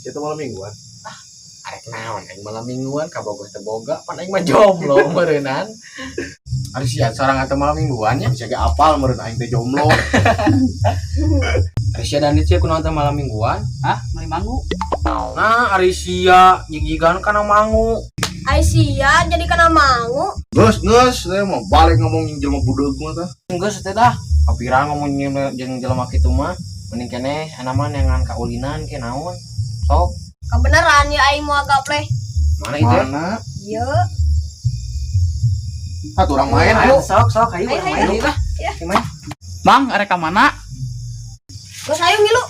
Itu malam mingguan. Arek naon aing malam mingguan ka Bogor teu boga, pan aing mah jomblo meureunnan. Ari sia sorang atau malam mingguan nya? Bisa ge apal meureun aing teh jomblo. Ari sia dan sia kunaon teh malam mingguan? Hah, meuli mangu. Nah, ari sia jig-jigan kana mangu. Ai sia jadi kana mangu. Geus, geus, saya mau balik ngomong jelema budeug mah tah. Geus teh dah. Kapiran ngomong jeung jelema kitu mah mending keneh anaman neangan kaulinan ke naon. Sok, Kebenaran ya aing mau gapleh. Mana itu? Mana? Ieu. Ah, urang main ayo. Sok, sok, ayo Ayo, urang ayo. main deui lah. Ya. Ayo main. Mang, arek ka mana? Geus ayo ngilu.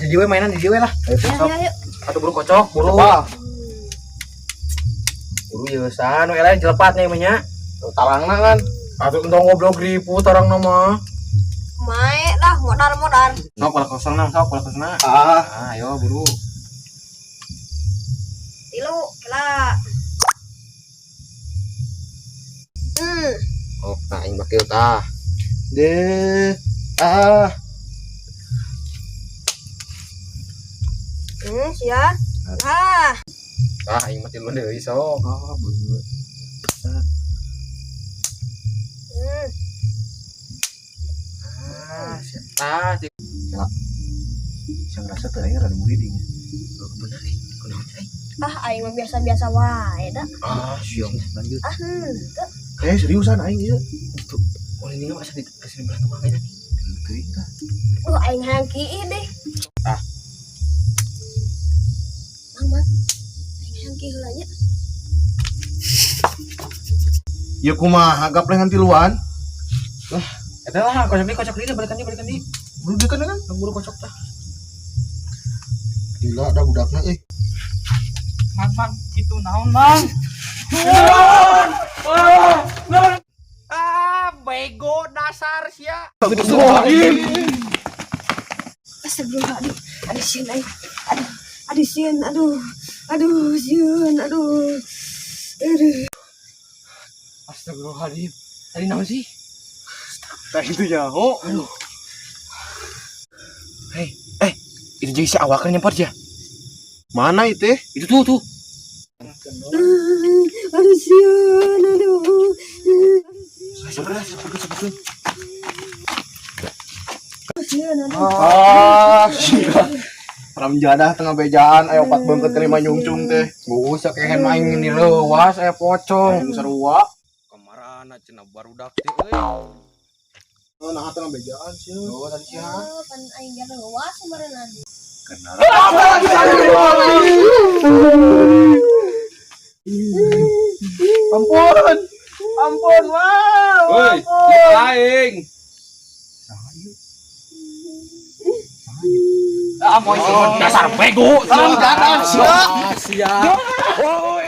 Di we mainan di we lah. Ya, Sok. ya, ayo. Atuh buru kocok, buru. Coba. Buru ieu san, nu eleh jelepat nya mah nya. Talangna kan. Atuh entong goblok riput orang nama. Mae lah modar-modar. Sok kalau kosong nah, sok kalau kosong nah. Ah, Ah, ayo buru. Tilu, kela. Hmm. Oh, nah aing bakil tah. Deh. Ah. Hmm, sia. Ah, Tah aing mah tilu deui sok. Ah, bener. hmm. Ah, siap. Tah, si Saya ngerasa teh aing rada muriding. Bener nih. Kunaon teh? Ah, aing mah biasa-biasa wae da. Ah, siap. Lanjut. Ah, henteu. Eh, seriusan aing ieu. Oh, ini mah asa di asa di belah tukang eta nih. Teuing tah. Aing hayang kiih deh. Ah. Mang, mang. Aing hayang kiih heula nya. Ya kumaha gapleh ngan tiluan? Eta lah, kocok deui, kocok deui, balikan deui, balikan deui. Buru deui kan kan? Buru kocok tah. Gila da budakna euy. Mang, mang, itu naon, Mang? Ah, bego dasar sia. Astagfirullahaladzim. Aduh, sieun aing. Aduh, aduh sieun, aduh. Aduh, sieun, aduh. Aduh. Astagfirullahaladzim. Tadi naon sih? Tah itu nyaho. Aduh. Hei, eh, itu jadi si awaknya nyempot ya? Mana itu? Itu tuh, tuh. Aduh, sieun, aduh. Sebelah, sebelah, sebelah. Sieun, aduh. Ah, sia. Ram jadah tengah bejaan aya opat beungkeut kelima nyungcung teh. Gak usah kehen main ini lewas, aya pocong. Aing sarua. Kamarana cenah barudak teh euy. Oh, nah tengah bejaan sih. Oh, tadi sia. Oh, pan aing ge leuwas meureunnan. Ampun. Ampun, wow. Woi, aing. Ah, moy Dasar bego. Ram jadah sia. Sia. Woi.